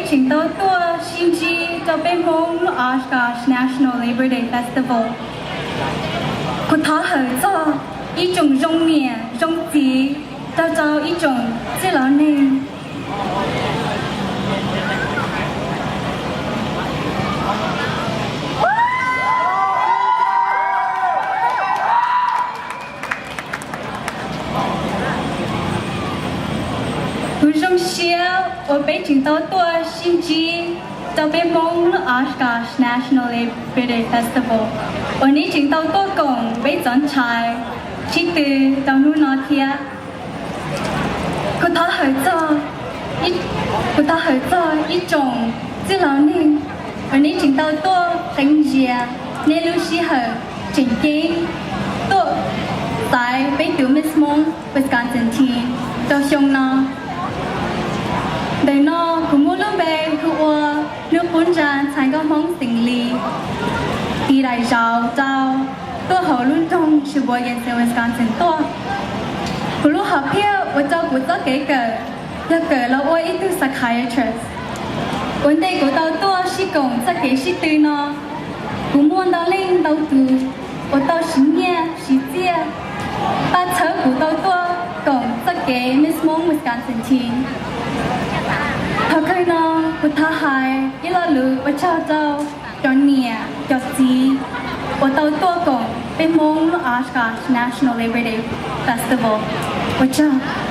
tseem tau tuaj sib ntsib rau peb Hmoob lub Oshkosh National Labor Day Festival. Kuv thov hawm txog ib tsoom zoo niam zoo txiv, rau rau ib tsoom txwj laus neeg. Kuv zoo siab uas peb tseem tau tuaj sib ntsib rau peb Hmoob lub Oshkosh National Labor Day Festival, uas neb tseem tau tuaj koom peb txoj ntshai sib tw rau hnub no thiab. Kuv thov hawm txog, kuv thov hawm txog ib tsoom txwj laus neeg uas neb tseem tau tuaj qeeb ntsia nej lub sij hawm tseem ceeb tuaj xaiv peb tus Miss Hmoob Wisconsin team rau xyoo no. Ntawm no kuv muab lub npe hu ua Hnub Qub Ntsa Ntxhais Nkauj Hmoob xeem Lis tis daim zauv rau tuaj hauv lub nroog Sheboygan, Wisconsin tuaj. Kuv lub hom phiaj uas rau kuv txoj kev kawm yog kawm los ua ib tug psychiatrist. Ua ntej kuv tau tuaj sib koom txoj kev sib tw no, kuv muaj ntau leej ntau tus uas tau siv nyiaj siv txiaj pab txhawb kuv tau tuaj koom txoj kev Miss Hmoob Wisconsin team. Thaum kawg no kuv thov hais ib lo lus ua tsaug rau cov niam cov txiv uas tau tuaj koom peb Hmoob lub Oshkosh National Labor Day Festival. Ua tsaug.